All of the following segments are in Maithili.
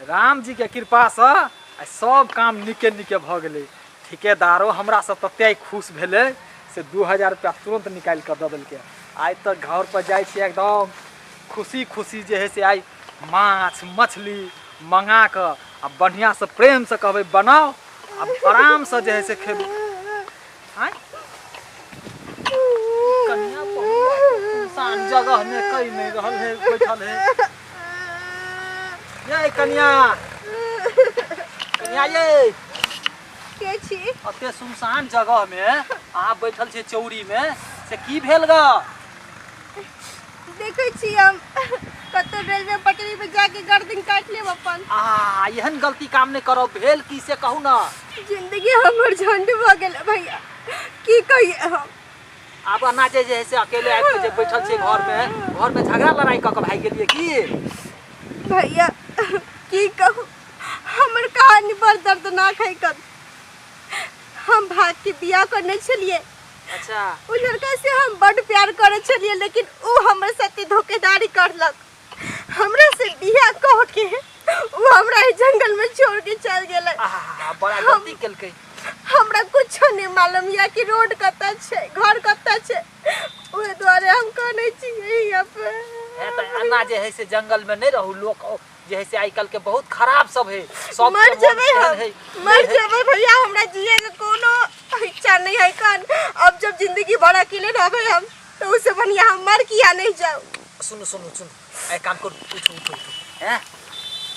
राम जी के कृपासँ आइ सब काम नीके नीके भऽ गेलै। ठिकेदारो हमरासँ ततेक खुश भेलै से 2000 रुपया तुरन्त निकालि कऽ दऽ देलकै। आइ तऽ घर पर जाइ छियै एकदम खुशी खुशी जे है से आइ माछ मछली मंगा कऽ आ बढ़िआँसँ प्रेमसँ कहबै बनाउ आ आरामसँ जे है से खेबै। आँय कनिया सुनसान जगह में कहि नहीं रहल है, बैठल है। ये कनिया, कनिया ये के छी? अते सुनसान जगह में अहाँ बैठल छी चौरी में, से की भेल ग? देखै छी हम कतौ रेलवे पटरी पे जाके गर्दन काटि लेब अपन। आ एहन गलती काम नहीं करब। भेल की से कहू ना। जिंदगी हमर झंड भऽ गेल भैया, की कहिए हम। आब अना जे जे है से अकेले आबि के जे बैठल छी घर में, घर में झगड़ा लड़ाई कऽ के भागि गेलियै की? भैया की कहू, हमर कहानी बड़ दर्दनाक है। कल हम भाग के बियाह करने छलियै। अच्छा। उ लड़का से हम बड़ प्यार करे छलियै, लेकिन उ हमर साथे धोखेधारी करलक। हमरा से बियाह कह के उ हमरा ई जंगल में छोड़ के चल गेलै। आहा, बड़ा गलती केलकै। हमरा कुछो नहीं मालूम या कि रोड कतऽ छै, घर कतऽ छै, ओहि दुआरे हम कहने छियै यहाँ पे। है तऽ एना जे है से जंगल में नहीं रहू। लोक जे है से आइ काल्हि के बहुत खराब सब है, सब मर जेबै हम, मर जेबै भैया, हमरा जिए के कोनो इच्छा नहीं है कन। अब जब जिंदगी भर अकेले रहबै हम तो उससे बढ़िया हम मर किया नहीं जाऊ। सुनू सुनू सुनू, एक काम करू, उठू उठू उठू। हैं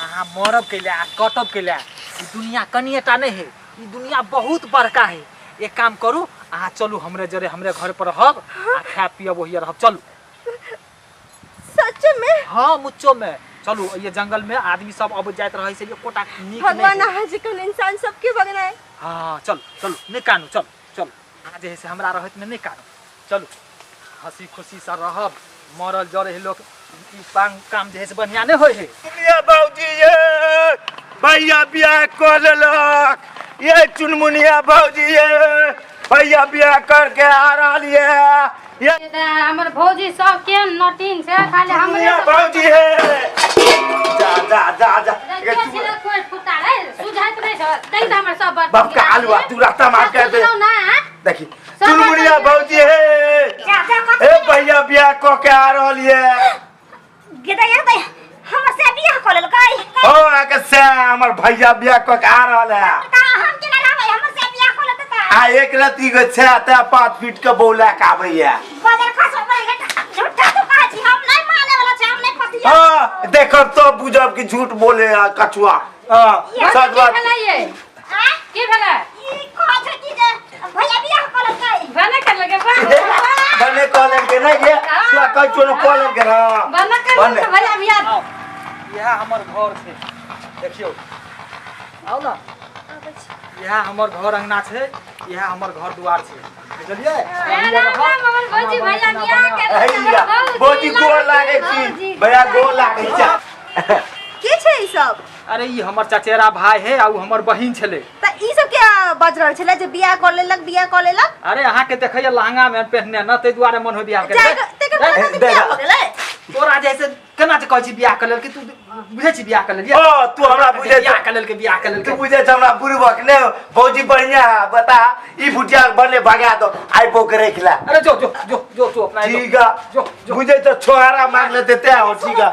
अहाँ मरब कैले आ कटब कैले? ई दुनिया कनिएटा नहीं है, ई दुनिया बहुत बड़का है। एक काम करू, अहाँ चलू हमरे जरे, हमरे घर पर रहब आ खायब पियब ओहिए रहब। चलू। सच में? हाँ मुच्चो में चलू। ये जंगल में आदमी सब अब जाइत रहे से एकोटा नीक नहीं भगवान है। अहाँ जखन इंसान सबके भगनाए। हाँ चलू चलू, नहीं कानू, चलू चलू। अहाँ जे है से हमरा रहत में नहीं कानू, चलू हंसी खुशी से रहब। मरल जरे है लोक, ई पांग काम जे है से बढ़िया नहीं होय है। चुनमुनिया भौजी ये भैया बियाह कऽ लेलक। ये चुनमुनिया भौजी ये भैया बियाह करके आ रहल ये। ये हमर भौजी सब केहन नटीन छै, खाली हमरे चुनमुनिया भौजी हे, जा जा जा जा। के छिलक कोइ फुटा रे, सुझाइत नहि छ। देख त हमर सब बर्तन बाप का आलू तू रास्ता मार के दे। ना देखी चुनमुनिया भौजी हे, जा जा। ए भैया बियाह कऽ के आ रहल ये। गेदैया दै हमर से बियाह कऽ लेलकै। हो आके से हमर भैया बियाह कऽ के आ रहल है। त हम केना रहबै? हमर से बियाह कऽ लेतै त आ एक रति गो छै ते 5 फीट के बौला के आबैया। बजर खस झूठा तू कहै छी, हम नहीं माने वाला छै, हम नहीं पतिया। हाँ देखब तो बुझब कि झूठ बोले है कछुआ। हाँ सच की बात। भेलै ये? आँय? की भेलै? ई कहै छै कि जे भैया बियाह कऽ लेलकै। भने करलकै, वाह। बने कहलन के नहीं ये तू कह चलो कहलन के। हाँ भने करलकै भैया बियाह। आउ, इएह हमर घर छै, देखियौ। आउ ना, इएह हमर घर अंगना छै, इएह हमर घर दुआर छै, बुझलियै? राम राम हमर भौजी भैया बियाह केलकै। हैया भौजी गोर लागै छी, भैया गोर लागै छी। के छै ई सब? अरे ई हमर चचेरा भाई है आ उ हमर बहिन छलै। त ई सब के बाज रहल छलै जे बियाह कऽ लेलक, बियाह कऽ लेलक? अरे अहाँ के देखैया लहंगा में पहनने न, ताहि दुआरे मन हो बियाह जाय करे। तेकर बाद तऽ बियाह भऽ गेलै। तोरा जे से केना जे कहै छी बियाह कर लेलकै, तू बुझै छी बियाह कर लेलियै? ओ तू हमरा बुझै बियाह कर लेलकै, बियाह कर तू लेलकै। बुझै छ हमरा बुड़बक ने? भौजी बढ़िया है, बता ई भुटिया बने भगा दो आई बो के रख ला। अरे जो जो जो जो तू अपना ठीक है जो जो बुझै छ छोहारा मांग लेते ते हो। ठीक है।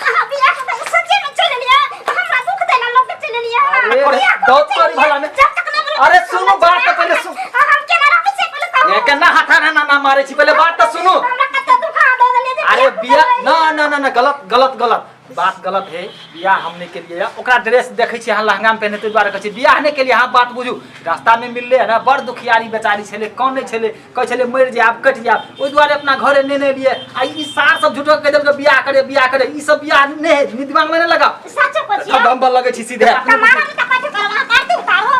अहाँ बियाह कऽ तऽ सच्चे में चलि एलियै, हमरा दुख देला लोक के चलि एलियै। अरे, बियाह कऽ दौड़ चलि तोरी भला में। जब तक नहि बोलबै, अरे सुनू बात तऽ पहिले सुन। हम केना रहबै से पहिले कहू। ये केना हाथा ना ना मारै छी, पहिले बात तऽ सुनू। हमरा कते दुखा दऽ देलियै जे अरे बियाह बियाह ना ना ना ना, गलत गलत गलत बात गलत है। बियाह हम नहीं के लिए, ओकरा ड्रेस देखै छी अहाँ लहंगा में पहने, ताहि दुआरे कहै छी बियाह नहीं के लिए। अहाँ बात बुझू, रास्ता में मिलले है ना, बड़ दुखियारी बेचारी छलै, कौन नहीं छलै, कहै छलै मरि जायब कटि जायब, ओहि दुआरे अपना घरे नेने लिए। आ ई सार सब झूठो कहि देलकै बियाह करे बियाह करे, ई सब बियाह नहीं है, नी दिमाग में नहीं लगाओ। सच कहै छी। अब हम लगै छी सीधे। तऽ मारब तऽ कथी करब? अहाँ आरती उतारू।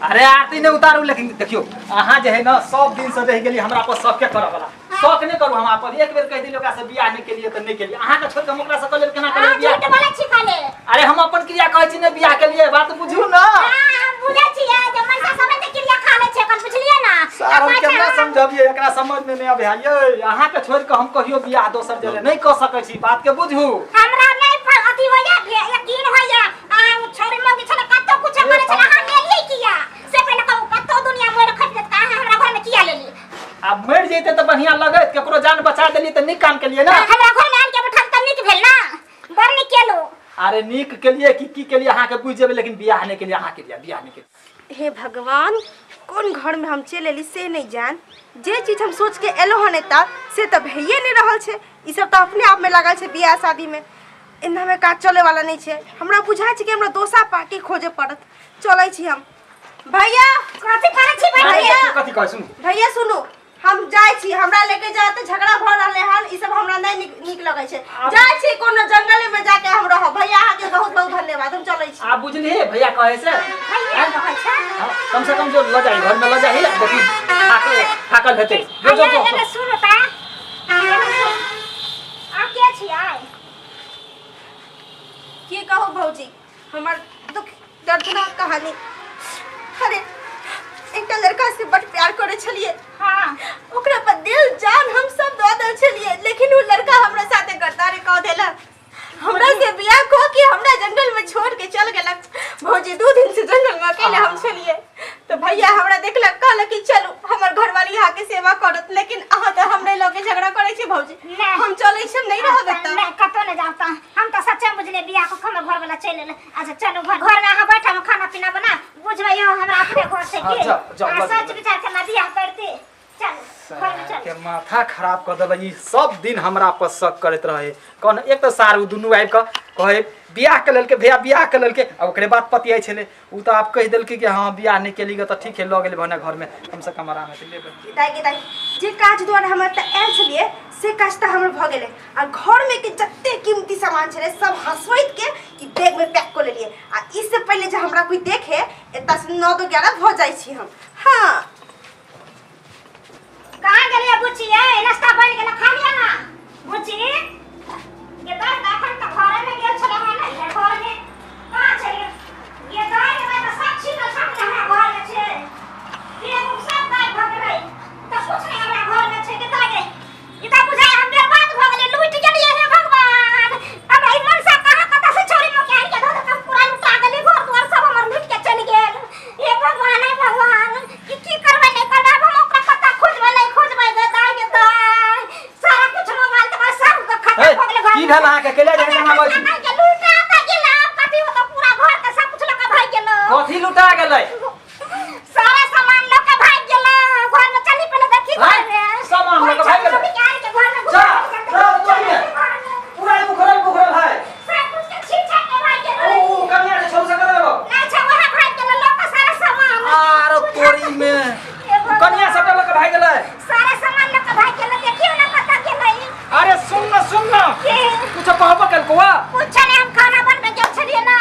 अरे आरती नहीं उतारू, लेकिन देखियो अहाँ जे है ना सब दिन से रहि गेली हमरा पर सबके करऽ वाला शौक नहीं करू हमरा पर। एक बेर कहि दिली ओकरा से बियाह नहीं के लिए तऽ नहीं के लिए, अहाँ के छोड़ के हम ओकरा से कऽ लेब केना अहाँ कऽ बियाह? झूठ बोलै छी खाली। अरे हम अपन क्रिया कहै छी ने बियाह के लिए, बात बुझू ना। हाँ, हम बुझै छियै जे मनसा समय तऽ क्रिया खा लै छै एखन, बुझलियै ना? सर हम आ केना पाछाँ समझबियै, एकरा समझ में नहीं आबै है। ये अहाँ के छोड़ के हम कहियो बियाह दोसर जगह नहीं कऽ सकै छी, बात के बुझू। हमरा नहीं अथी होइया, यकीन होइया। देलियै तऽ नीक काम केलियै ने। हमरा घर में आन के बैठल तऽ नीक भेल ना, बड़ नीक केलू। अरे नीक केलियै कि की केलियै अहाँके बुझि जेबै, लेकिन बियाह नहि केलियै अहाँके लिए, बियाह नहि केलियै। हे भगवान, कोन घरमे हम चलि एली से नहि जान। जे चीज हम सोचके एलहुँ हन एतऽ से तऽ भइए नहि रहल छै। ई सब तऽ अपने आपमे लागल छै बियाह शादीमे। एनामे काज चलैवला नहि छै। हमरा बुझाइ छै कि हमरा दोसर पार्टी खोजे पड़त। चलै छी हम। भैया, कथी करै छी भैया? कथी कहै सुनू। भैया सुनू, हम जाइ छी, हमरा लेके जाए तऽ झगड़ा भऽ रहलै हन। ई सब हमरा नहि नीक नीक लगै छै। जाइ छी कोनो जंगले में जाके हम रहब। भैया, अहाँके बहुत बहुत धन्यवाद, हम चलै छी। आप बुझलिए भैया कहे से? भैया कहै छै। हाँ, कम से कम जो ल जाई घर में ल जाई, देखी थाकल थाकल हेतै। जो जो जो। एने सुनू ता, आ के छियै? की कहू भौजी हमर दुख दर्दनाक कहानी। अरे एकटा लड़का से बड प्यार करे छलिए। हाँ। ओकरा पर दिल जान हम सब दऽ देल छलिए, लेकिन वो लड़का हमरा साथे गद्दारी कऽ देलक। हमरा से बियाह कऽ के हमरा जंगल में छोड़ के चल गेलक। भौजी, 2 दिन से जंगल में अकेले हम छलिए, तो भैया हमरा देखलक, कहलक कि चलू हमर घरवाली अहाँके सेवा करत, लेकिन अहाँ तऽ हमरे लगे झगड़ा करै छी। भौजी, नहि। हम चलै छी, हम नहीं रहब एतऽ। नहि, कतौ नहि जाउ तऽ। हम तऽ सच्चे बुझलियै बियाह कऽ हमर घर वाला चलि एलै। अच्छा चलू, घर घर में अहाँ बैठब, खाना पीना बना बुझबै यौ हमरा अपने घर छै हाँ, की। जाउ, जाउ, आ लऽ सोच जाउ। विचार के ना बियाह करती। चलू घर में चलू। के माथा खराब कऽ देलक ई। सब दिन हमरा पर शक करैत रहे। कौन एक तऽ सार ओ दुनू आबि कऽ कहै बियाह के लेलकै भैया, बियाह के लेलकै, आ ओकरे बाद पतियाइ छलै। ओ तऽ आब कहि देलकै कि हँ बियाह नहि केली तऽ ठीक है, लऽ गेलै भने घरमे, कम से कम आराम हेतै। लेबै दाइ गे दाइ, जे काज द्वारा हम एतऽ आयल छलियै से काज तऽ हमर भऽ गेलै, आ घरमे के जते कीमती सामान छलै सब हँसोइत के ई बैगमे पैक कऽ लेलियै। आ इससे पहिले जे हमरा कोई देखे, एतऽ से 9 2 11 भऽ जाइ छी हम। हाँ। कहाँ गेलियै बुच्ची? ए नाश्ता बनि गेलै, खा लिअ ना बुच्ची। गे दाइ, तऽ एखन तऽ घरेमे गेल छलै हन। नहि, घरमे कहाँ चलि गेल? गे दाइ, गे दाइ, तऽ सब छीनल छापल हमरा घरमे छै। बेग उग सब गायब भऽ गेलै, तऽ कुछ नहि हमरा घरमे छै। गे दाइ गे, ई तऽ बुझाइ हम बर्बाद भऽ गेलियै, लूटि गेलियै। हे भगवान, हमरा ई मनसा कहाँ कतऽ से छोड़ी मोके आनि के धऽ देलक, पूरा लुटा गेलै, घर दुआर सब हमर लूटि के चलि गेल। हे भगवान, हे भगवान, ई की करबै नहि करबै? आब हम ओकरा कतऽ खोजबै नहि खोजबै? गे दाइ, गे दाइ, सारा कुछ मोबाइल तोबाइल सब खतम हे, भऽ गेलै घर की भेल अहाँके? कैला जे एना बजै छी? के लूटा तऽ गेल। आब कथी होतौ? पूरा घर के सब कुछ लऽ के भागि गेलौ। कथी लुटा गेलै? सारा सामान लऽ के भागि गेलौ घर में। चली पहिले देखी घर में। सामान लऽ के भागि गेलै? निकाल के घर में जा, घुसा जा, ओहिमे। पूरा ई बुखरल बुखरल है। सब कुछ के छीन छान के भागि गेलौ। ओ कनिया के छोड़ से कर देबो। नहीं छै, वएह भागि गेलौ लऽ के सारा सामान। आरो तोरी में हे भगवान। कनिया सबटा लऽ के भागि गेलै? सारा सामान लऽ के भागि गेलौ, देखियौ ना कतऽ गेलै। अरे सुन ना, सुन ना। के? कुछ कहबो केलको? कुछ नहीं, हम खाना बनबे गेल छलियै ना,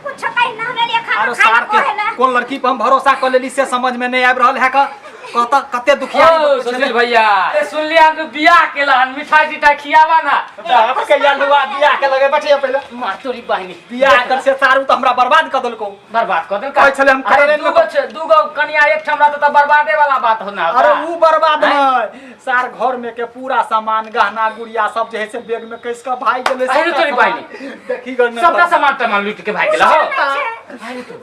कुछ कहि ना भेलियै खाना आरो खाइ सार लए के कहै लए। कोन लड़की पर हम भरोसा कर लेली से समझ में नहीं आबि रहल है। का कत कते दुखिया ओ सुशील भैया, ए सुनलियै अहाँके बियाह केला हन, मिठाई तिठाई खियाबा ना। बाप के लुआ बियाह के लगे बैठिए पहिले। मार तोरी बहिनी। बियाह कर से सारू तऽ हमरा बर्बाद कर देलको। बर्बाद कऽ देलका? कहै छलै हम अरे ट्रेन में दूगो कनिया एक ठाम रहतै तऽ बर्बादे वाला बात हो ना। अरे ऊ बर्बाद नहीं सार, घर में के पूरा सामान गहना गुड़िया सब जे है से बैग में कस के भाग गेलै। अरे सबटा तोरी सामान। बहिनी। देखी गन सबटा सामान तामान लूट के भागि गेला हो।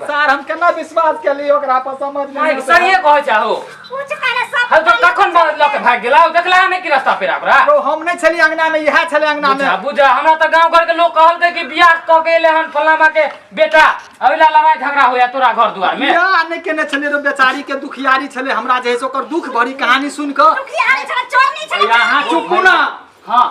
सार हम केना विश्वास केली ओकरा पर समझ में माइक नहीं सहिए कहै छै हो। कुछ कहले सब हम तो कखन लऽ के भागि गेला, देखला नहि कि रास्ता पेरा ओकरा? रो हम नहीं छली अंगना में, इएह छलै अंगना में। बुझा बुझा, हमरा तऽ गांव घर के लोग कहलकै कि बियाह कऽ के एले हन फलामा के बेटा, अहिला लड़ाई झगड़ा होया तोरा घर दुआर में। बियाह नहीं केने छलै रो, बेचारी के दुखियारी छलै। हमरा जे है से ओकर दुख भरी कहानी सुन कऽ दुखियारी छलै, चोरनी छलै। यहाँ चुपू ना। हाँ।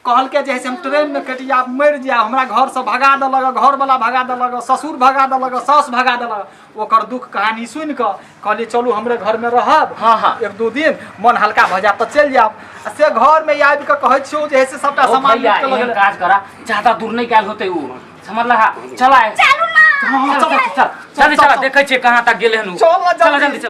कहलकै जे है से हम ट्रेन में कटि जायब, मरि जायब, हमरा घर से भगा देलक, घर वाला भगा देलक, ससुर भगा देलक, सास भगा देलक। ओकर दुख कहानी सुनि कऽ कहलियै चलू हमरे घर में रहब। हाँ, हाँ। एक दू दिन मन हल्का भऽ जायत तऽ चलि जायब। आ से घर में आबि कऽ कहै छियौ जे है से सबटा ओ सामान भैया लूटि कऽ लऽ एहन गेलै। काज करा, ज्यादा दूर नहीं गेल होते उ, समझला? चला चलू ना। चल चल चल, जल्दी चला, देखै छियै कहाँ तक गेलै हन उ। चल ना चला जल्दी। जल्दी चल।